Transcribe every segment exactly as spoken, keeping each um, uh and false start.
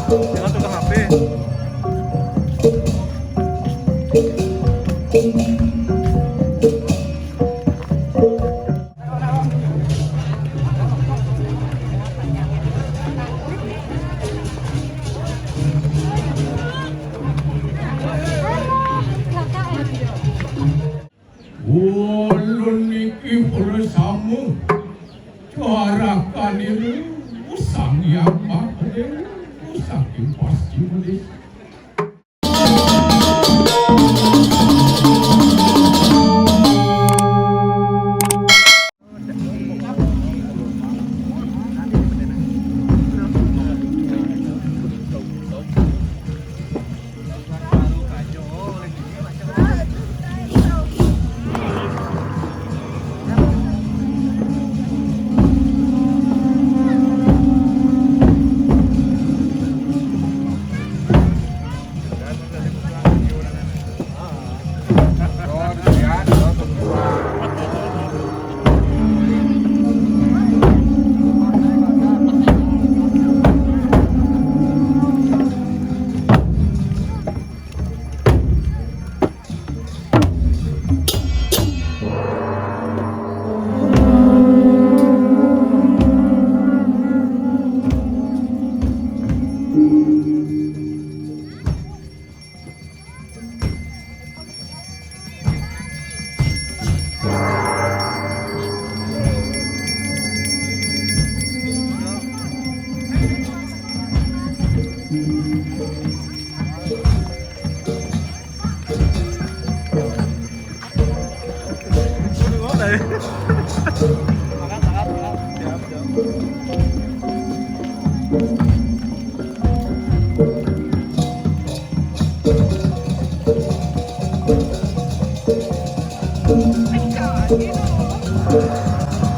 Jangan tukang H P. Ulun niki bersama carakan ini Sang Hyang Maha Dewa saking Pacimadewa.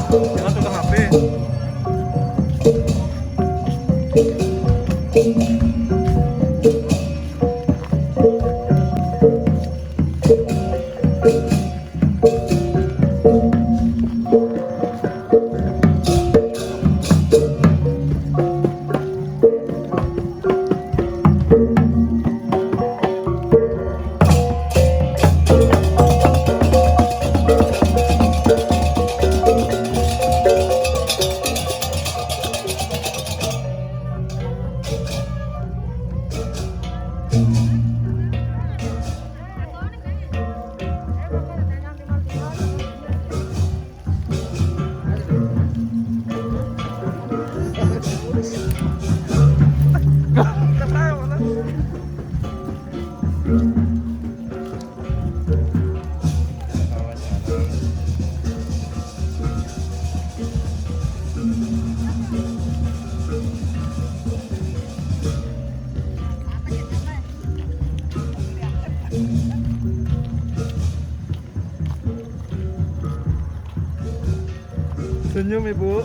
Jangan tukang H P. Senyum, Ibu.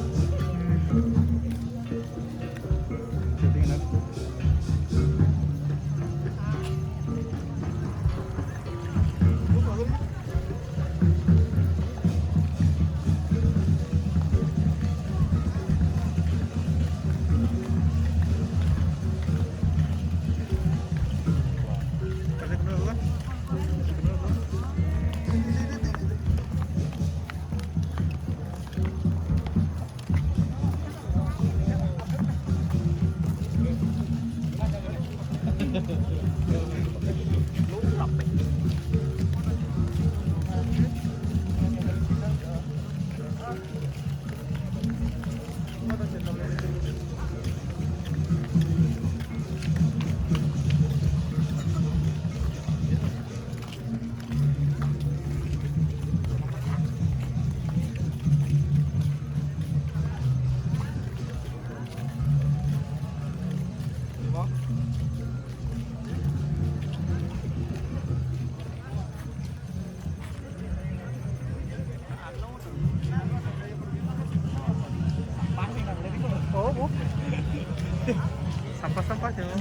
Oh, Bu. Sampah-sampah tuh.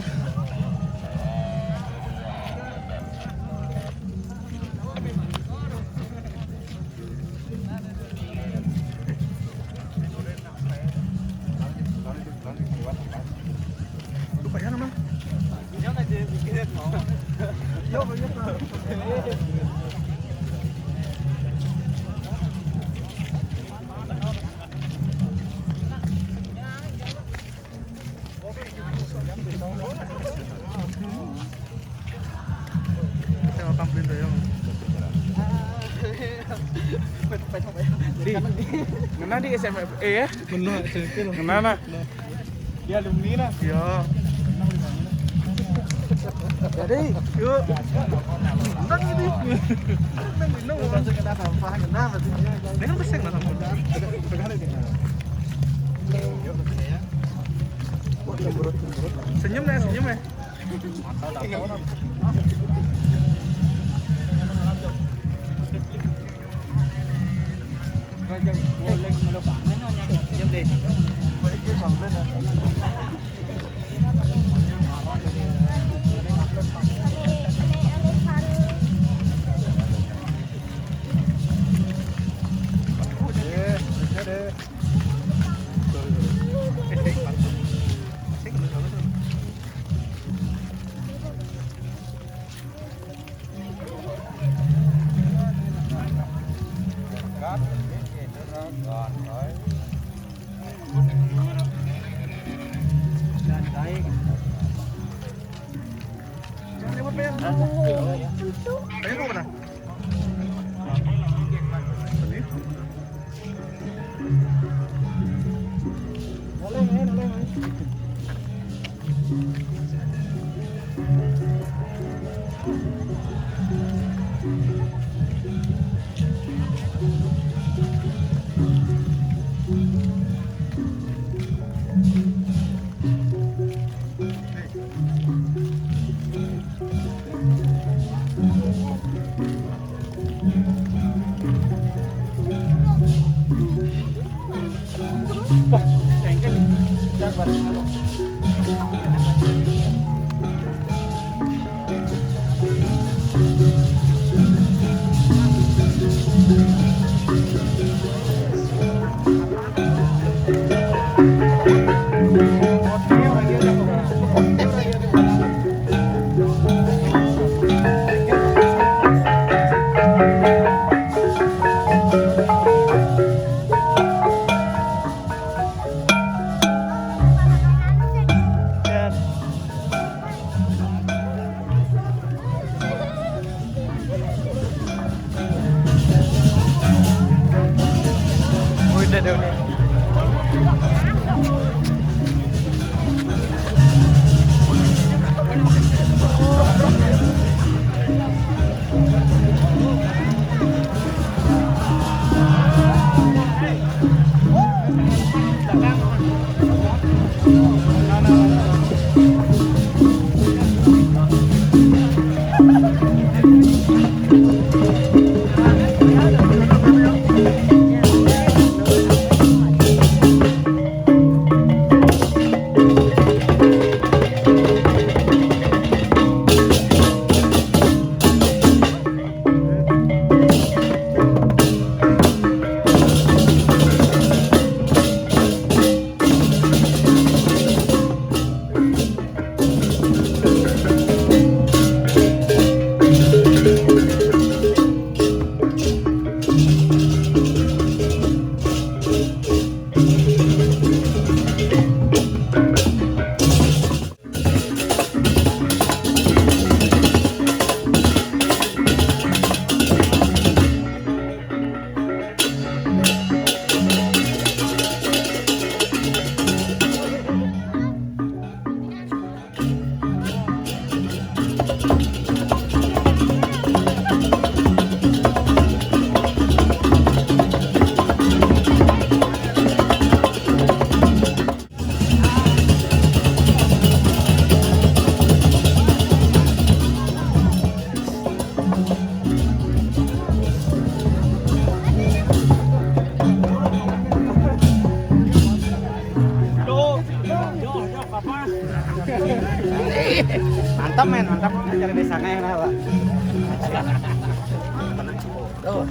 Lupa ya nama. Saya makan pelintir ya. Di, ngena di S M F E ya? Ngena, S M F E lah. Ngena nah. Dia alumni lah. Iya. Jadi, yuk. Ngena ini. Ngena ini. Ngena sampah, ngena berarti. Ini kan besar lah sampah. Senyum deh, senyum ya. Mantap, men, mantap. Cari desanya yang apa? Tuh.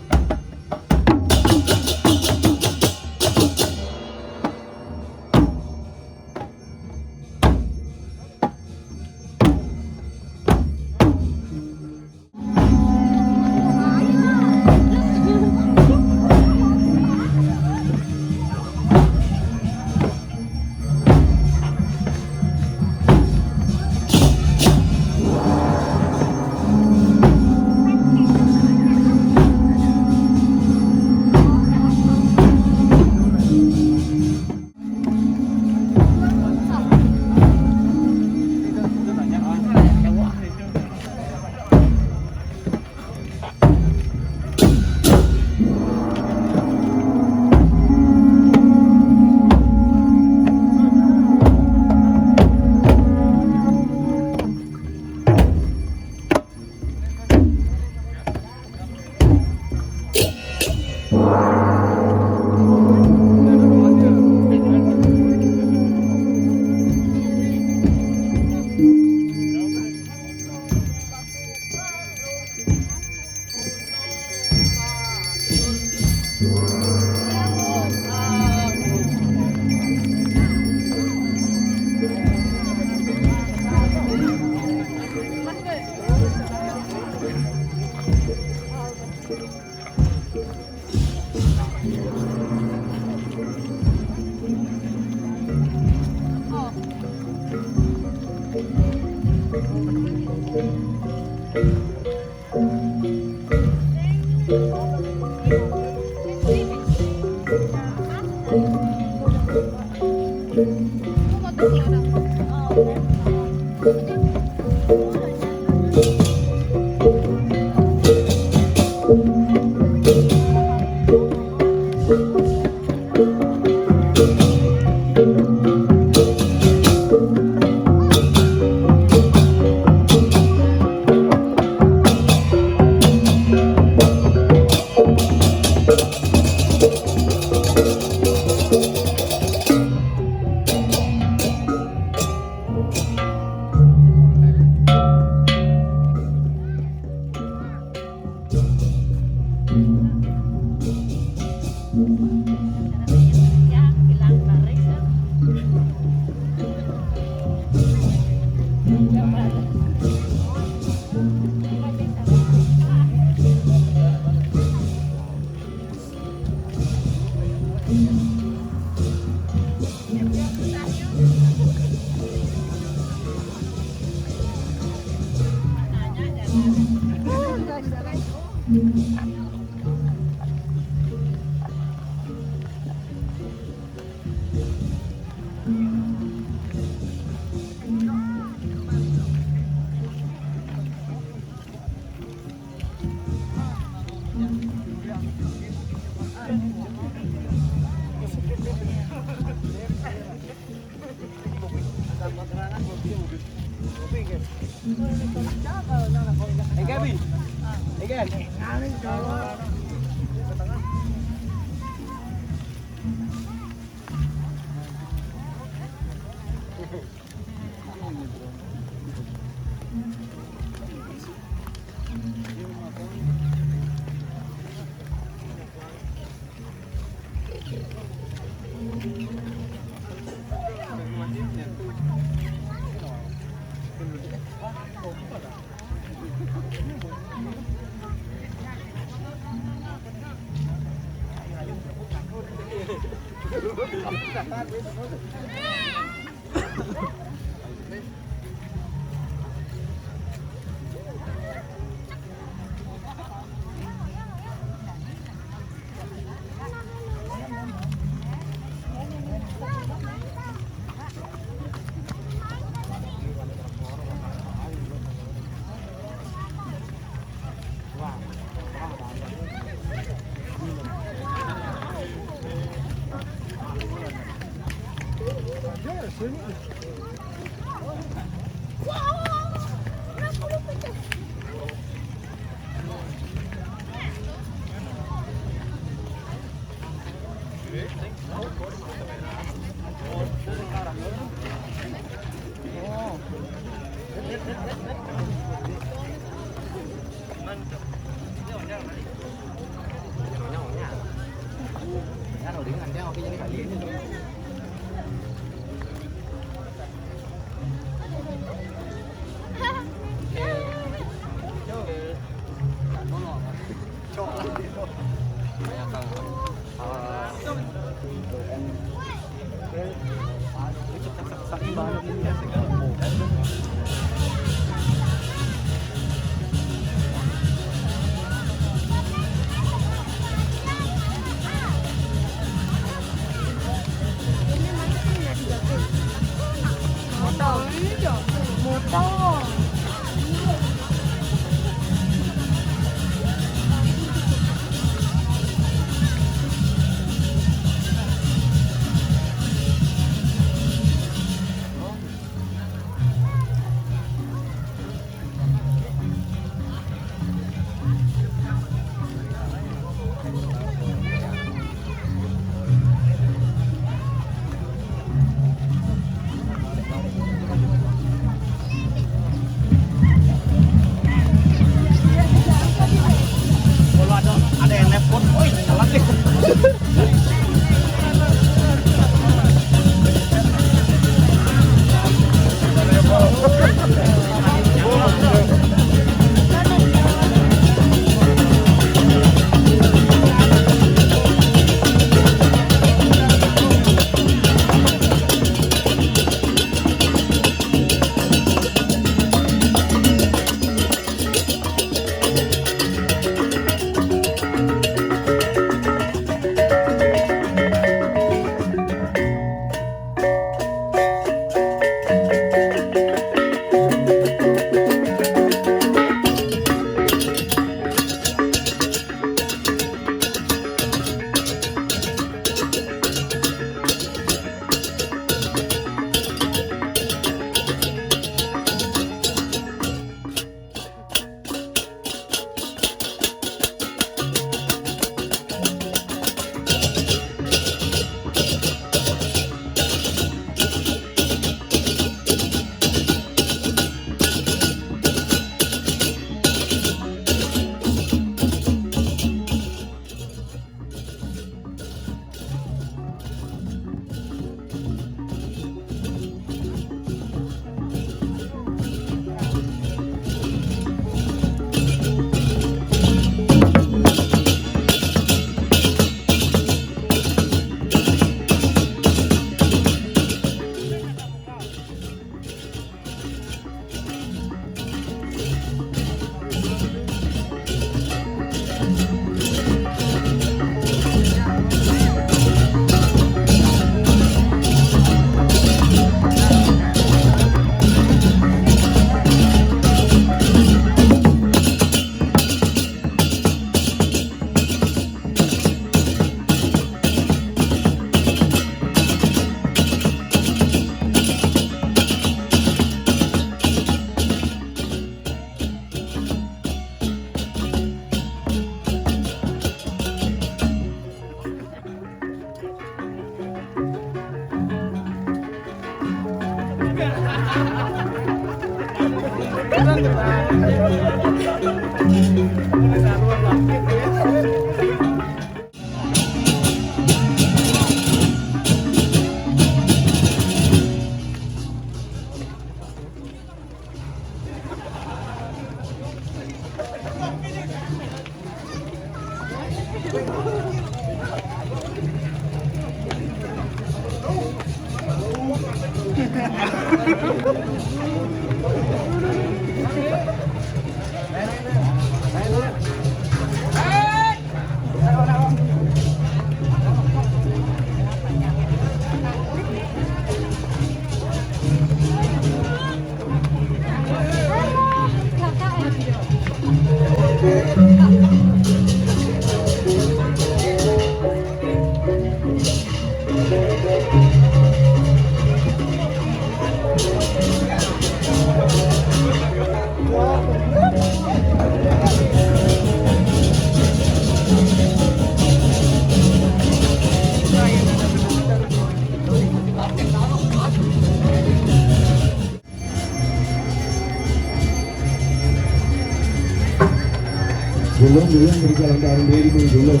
Belum, belum berjalan tahun dua ribu, belum.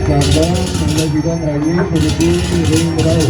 Tambah, tambah juga merayu, begitu, ring, berau.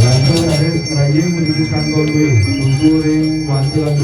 Lantur Aris Merayu menuju Kantor B, tunggu ring wantilan B.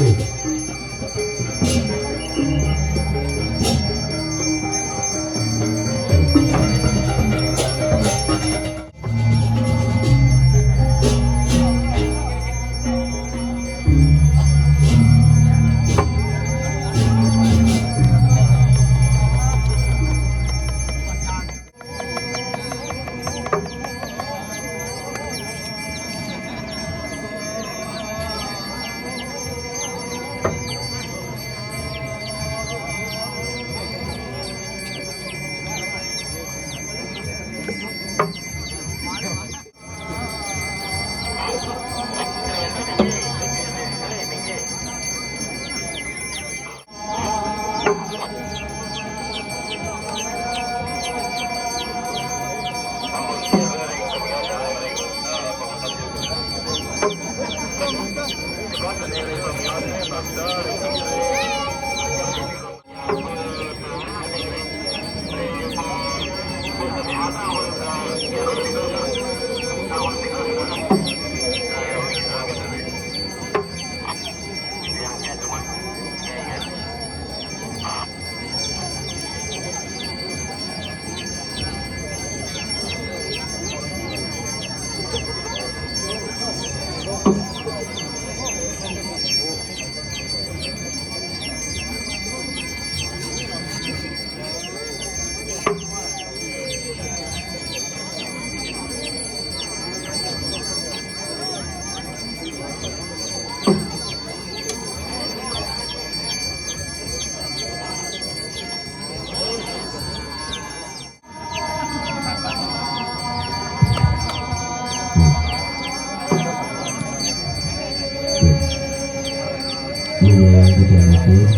Iya, kita atur.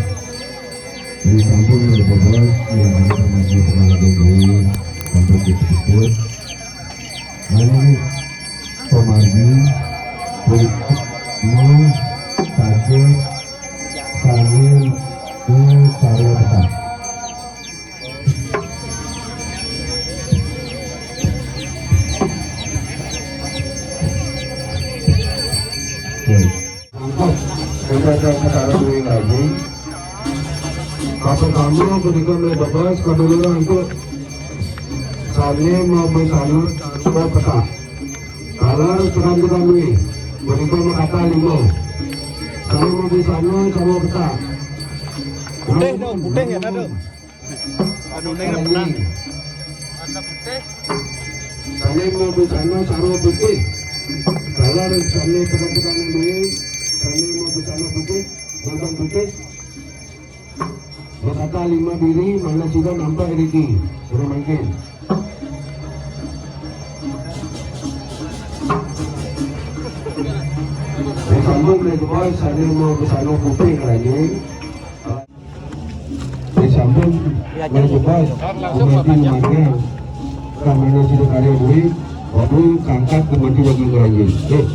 Jadi sampun ada bobos yang ada termasuk kepala B K I, sampun kita sebut. Lalu pamargi, politik, mau, saja, sambil, eh, sarwa tetap. Angkot, kita ada acara duit lagi. Apa kamu ketika mulai bebas, kamu orang itu sané mau bersama sama petak. Kalau sekarang kita duit, berikut mau kata lima. Kalau mau bersama sama petak. Putih dong, putih ya, Dado. Aduh, ini yang menang. Warna putih. Sané mau bersama sama putih. Kalau sané teman-teman duit, sané mau bersama putih, nonton putih. Beserta lima diri, mana sudah nampak Riki. Sudah makin. Disambung dari bawah, sané mau bersama putih lagi. Disambung, iya, maju, bos. Langsung, Bos, maju. Kamane sudah karya duit, waduh, kangkat kemati bagi ngeranjing. Eh.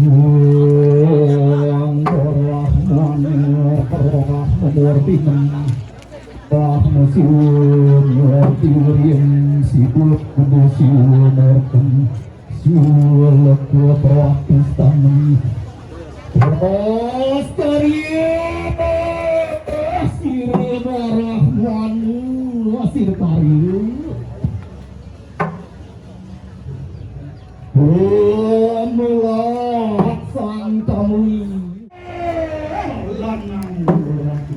Yang telah mengerti Rahmasiun ngerti ring siduk kudu siul nerken siul kuat ratus tani. Terus karya sirna Rahmanu sir karya. Melah sang tamu lanang lelaki.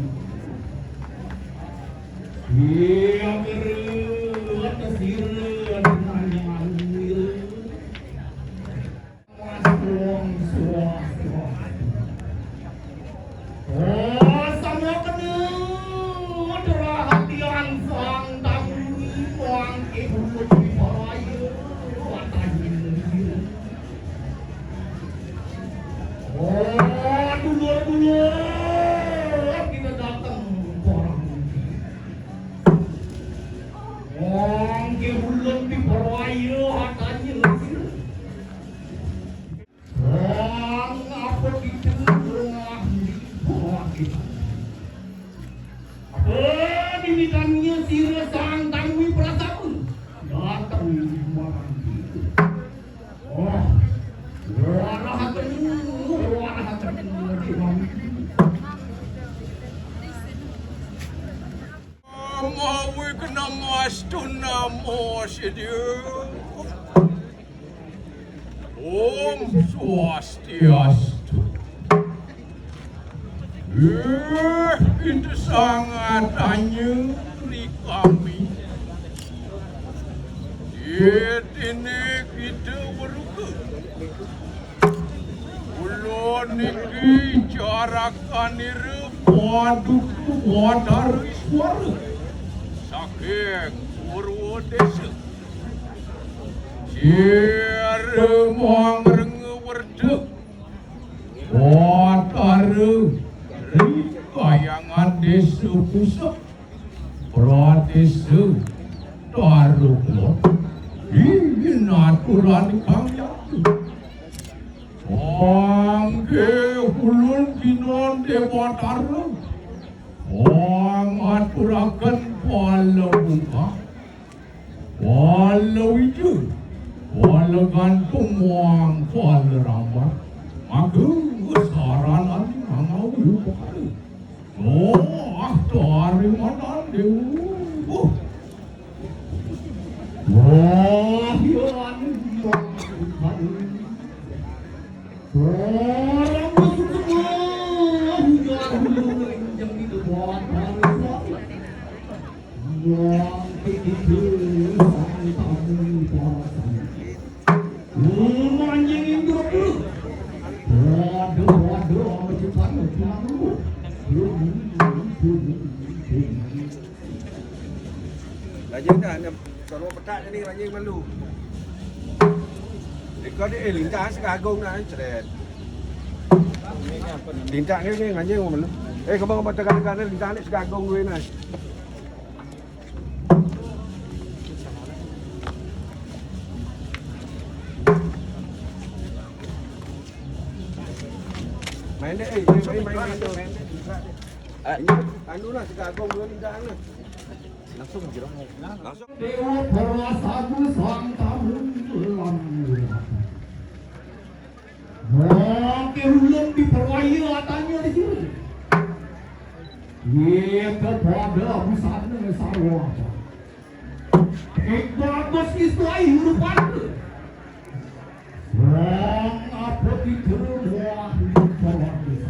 Iya, kerut sira dengan nyanyi. Wong suwah-suwah. Oh, sama kena derahatian sang tangi wong ibu paraya watahin. Oh, dulur-dulur, kita datang orang. Wong ke ulun di paraya watahin. Wong apa kita wong kita. Apa dimitanya sira sang tangi prasama? Datang marang kita. Oh, warahatenu, warahatenu, di mami. Mawi kena mastu namo sedia. Om Swastiastu. Eh, kita sangat tanya ri kami. Yétine kita weruka. Kula niki jarakanira paduka Batara Iswara saking Purwa Desa. Sira mangrenga werda Batara ri Kayangan Desa Pusek. Pradésa Tarubon. Inggih aturang kang jati. Panggih ulun Dinon Dewatara. Wong aturaken pala bungkah. Pala wija. Pala gantung wong pala rambat. Maka saranan mangawi upakara. Wah, dari mana dewa? Wah, ya anu. Orang masuk semua. Hujan hulung yang di depan. Yang begitu sang tamu para tamu. Manjing Indra. Waduh, waduh, apa ceritanya? Raja dah, nak suara petak tadi, Raja malu. Kau di, eh, lintang si Agung nak, eh, ceret. Lintang ni, ni, nganyeng mana lu? Eh, kau bawa mata kata-kata lintang ni si Agung duit ni. Main deh, eh, main, main, main, main, main. Ah, ini, anu lah, si Agung duit lintang ni. Langsung jerong. Langsung. Dewa Parasagu Sang Tamu Belang. Mangke ulun diperwaya atanya di sini. Kita pada busana sarwa. Tek bagus istuai huruf pada. Wong apa kita buah di bawah desa.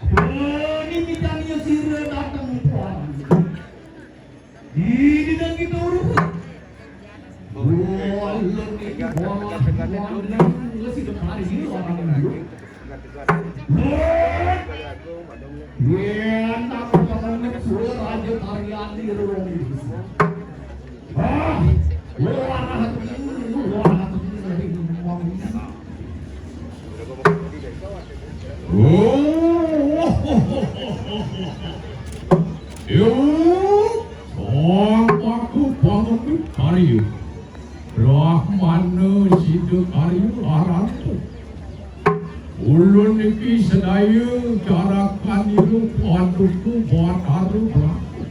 Ini mitanya sira datang puan. Ini dan kita urus. Wah, ini buah, buah, buah, sida kari orang dulu. Yen aku pengenik suara Raja Karyani rong. Ah, luar hati, luar hati dari ngomong. Oh, yo, sang aku pengenik karya. Brahmana sida karya arantu. Ulun niki sedaya carakan ilu paduka Batara Brahma.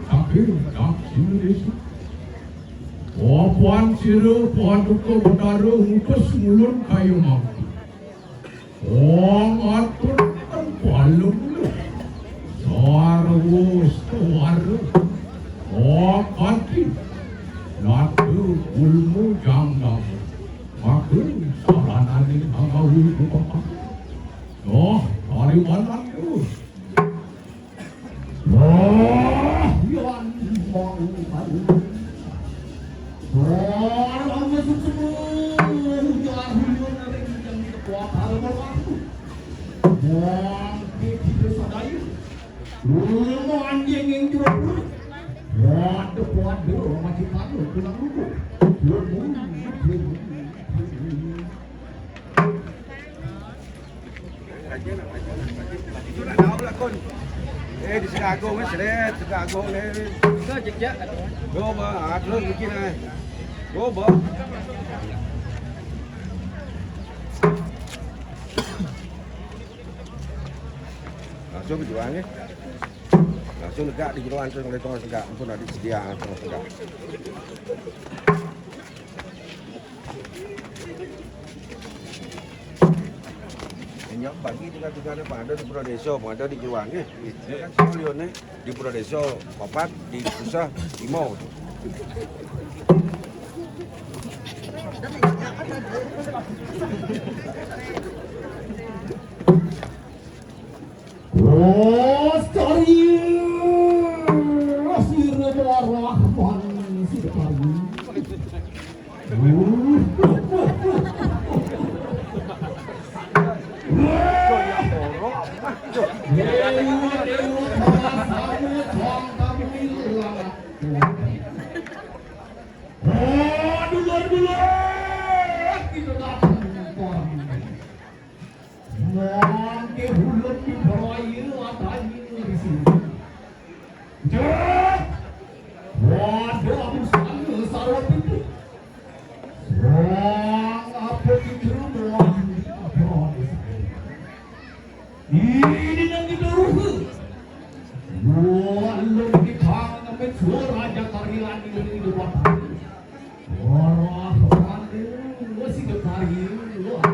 Saking Daksina Desa. Papan sira paduka Batara ngutus ulun kaya mangke. Ong atur kempala mula. Sarwa suara. Ong kanti. Nata ulmu janggamu. Maka saranane anggawi bukakan. Noh, kalimanan terus. Wah, yan mau tahu. Wah, orang masuk semua. Ujar hujan dari kijang di kekuatan orang aku. Wah, kita sadaya. Rumah anjing yang jual pun. Waduh, waduh, masih tahu, pulang dulu. Pulang dulu, pulang dulu, pulang dulu. Sudah tahu lah, Kun. Eh, di Sega Agung, eh, seret, Sega Agung, eh. Ke jejak. Go, bah. Ah, terus bikin, eh. Go, bah. Langsung ke juang, eh. Langsung negak di jeroan tu, kalau tengah segak. Ampun, adik sedia, tengah segak. Nyok bagi tiga-tiga ni, pada di Pura Desa, pada di Jeruang ni. Dia kan semua liur ni, di Pura Desa, papat, di Pusah, lima. Lestari, sira marah, man, sira kari. Dewa, dewa, para samu, tuang tamu ilang. Oh, dulur-dulur, kita datang, tuang. Mangke ulun diperwaya atanya di sini. Jerat! Waduh, aku sana sarwa titik. Wong apa kita melayu apa di sini? Ini yang kita ruhu. Ulun kita ngambil suara Raja Karya ini dari depan. Wah, wah, wah, wah, si Dekari, wah, wah.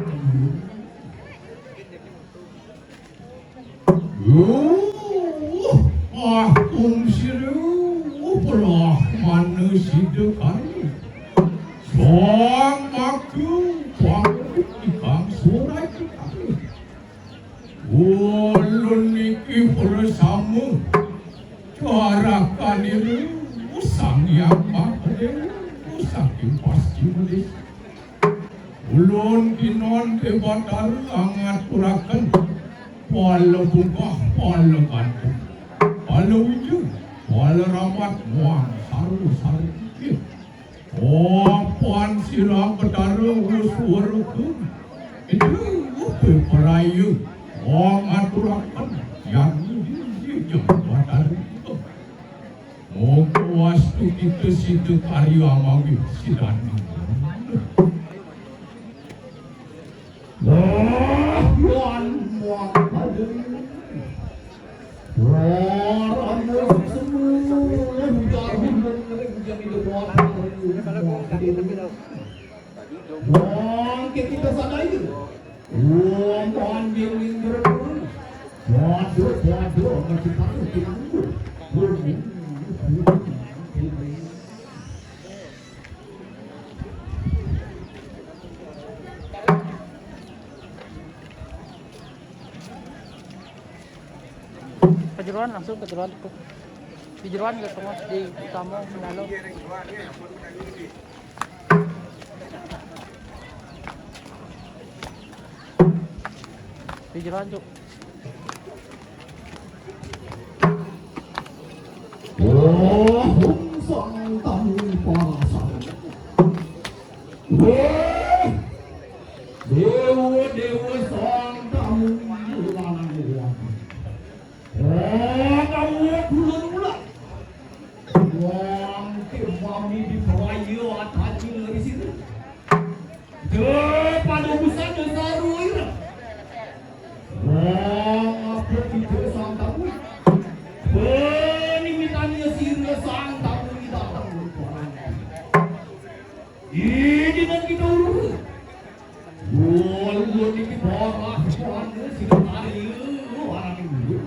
Luh, ah, kung siru, belah mana sida kami? Sang aku, pamit ikang surai kami. Ulun niki bersama carakan iru Sang Yang Maha Dewa saking Pascima Desa. Ulun kinon Dewatara ngaturaken pala bungkah, pala gantung, pala wija, pala ramat, muang saru-saru. Papan Sira Betara wus weruku. Itu apa paraya? Wong aturaken yang yang Betara. Mongko wastu kita sida karya amawi sidani. Wah, wan, wan, aduh. Wah, anu semua, udah, udah, udah, udah, udah, udah, udah. Wong ke kita sadaya. Wong anjing ning jero. Waduh, waduh, masih takut kita nunggu. Kejeroan langsung kejeroan tuh. Di jeroan nggak semua di tamu mendalam. Di jeroan, Cuk. Oh, hum sang tamu para sang. Weh, dewa, dewa sang tamu lanang. Ora wong kula nulak. Wong ke mami diperaya ataji ngeri sira. Ke pada busana saru ira. Wong apa kita sang tamu. Penimitanya sira sang tamu datang. Ini dengan kita urus. Wong niki parah suarane sida tari, suarane dhuwur.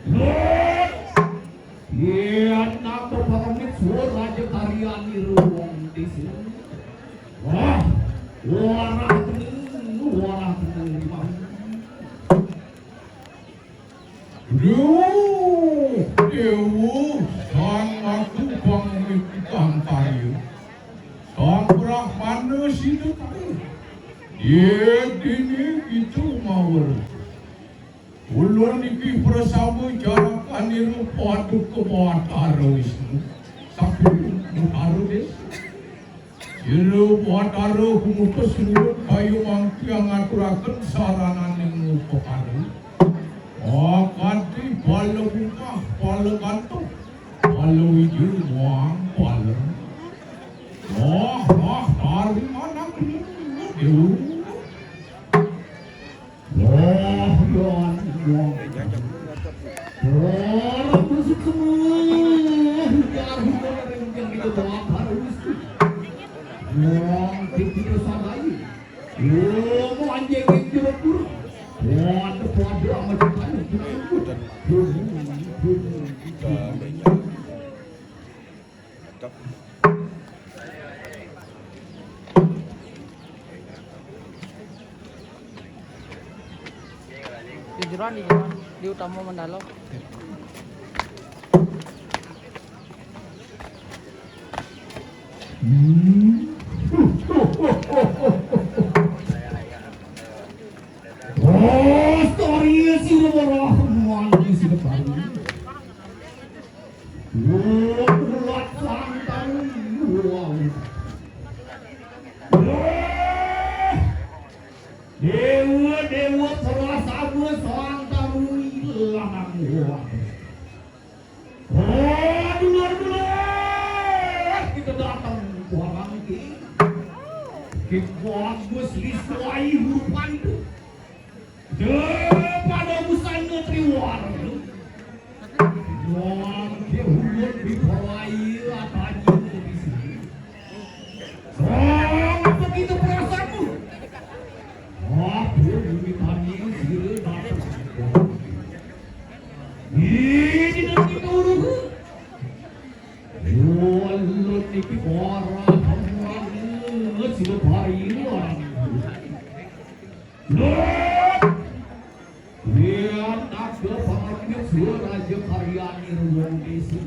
Lur! Yen nang pamit suara raja tarian niru wong desa. Wah, warah tenan, warah tenan. Duh, dewa, sang aku pamit kang karya. Sang Brahmana sida tari. Yedene kita mawar. Kula niki prasama jarakan niru paduka Batara Wisnu. Saking Batara Desa. Jero Batara kumutus nurut kayu mangki ngaturaken sarananing upakara. Akadi bala bungkah, bala gantung, bala wiju, muang, bala. Wah, wah, tari manang kene. Dewa. Wah, wah, wah. Wah, musik semua. Hudar, hudar, yang kita bawa harus. Wong kita sadai. Wong anjing yang jeruk pur. Wong ada pada sama kita. Di jeroan, di jeroan, di utama mendalo. Hmm. Oh, story sira ora mandi sira baru. Wah, ulat santan. Wah. Wah. Dewa, dewa, prasama sang tamu ilang. Wah. Oh, dulur-dulur, kita datang, Tuan Angki. Ki Bagus Liswai Hurpantu. Depada busana triwara. Wong ke hulur di Hawaii, atanya di sini. Wong begitu perasaanmu. Aku ini tadi sira datang. Ini nanti turun. Walon iki ora kemana sira bayi. Lur! Yen ada pamit suara raja karyane ruang desa.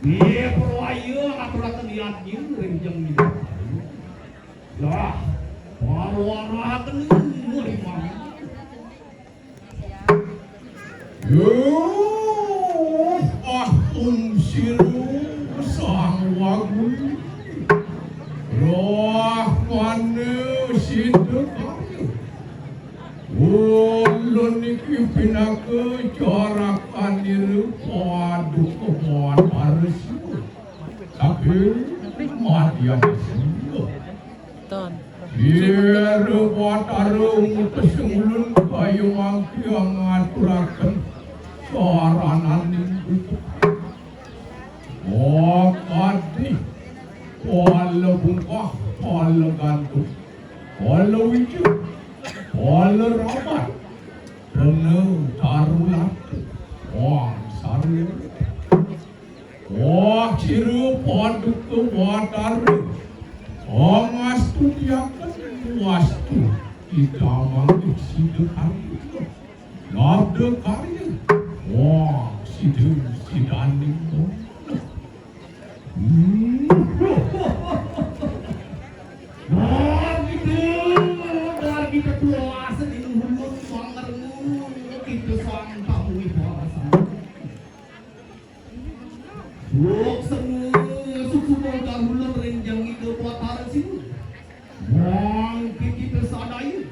Piye perwaya aturaken yadnya ring jeng. Lah, pawaraken rimang. Yo, ah, um, siru, sang wagu. Wah, maneh sida karya. Ulun niki pinaka corakanira Paduka Batara Siwa. Saking madyan Siwa. Ton. Ira Batara ngutus ulun kaya mangke ngaturaken sarananing utusan. Makadi, pala bungkah, pala gantung, pala wija, pala rabat, rena tarulata, wang sarira. Wah, sira Paduka Batara, pangastutiaken wastu, kita manggih sida karya. Labda karya. Wah, sida, sidaning. Hmm. Dar kita, dar kita kuasa di luhur pangermu, kita santap wih balasan. Wok semu, suksuma kahula ring jang Ida Batara Siwa. Mangke kita sadaya.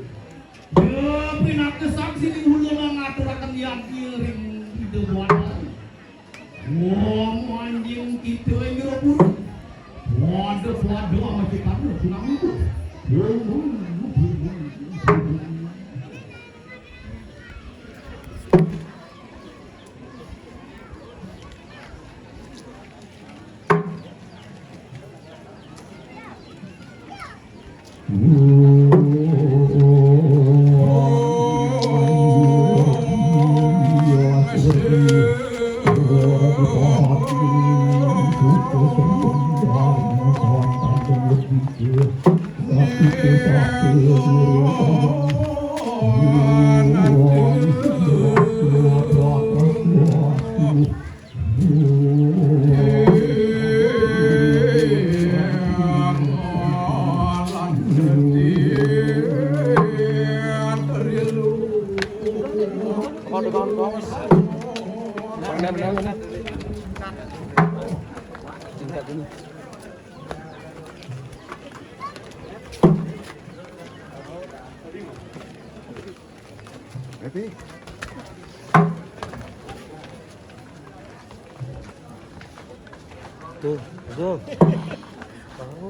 Ya, pinaka saksi ning hula ngaturaken yadnya ring Ida Batara. Wong anjing kita ing jero pura. Waduh, waduh, amat kita tuh, kurang itu. Happy? Tuh, tuh. Tahu.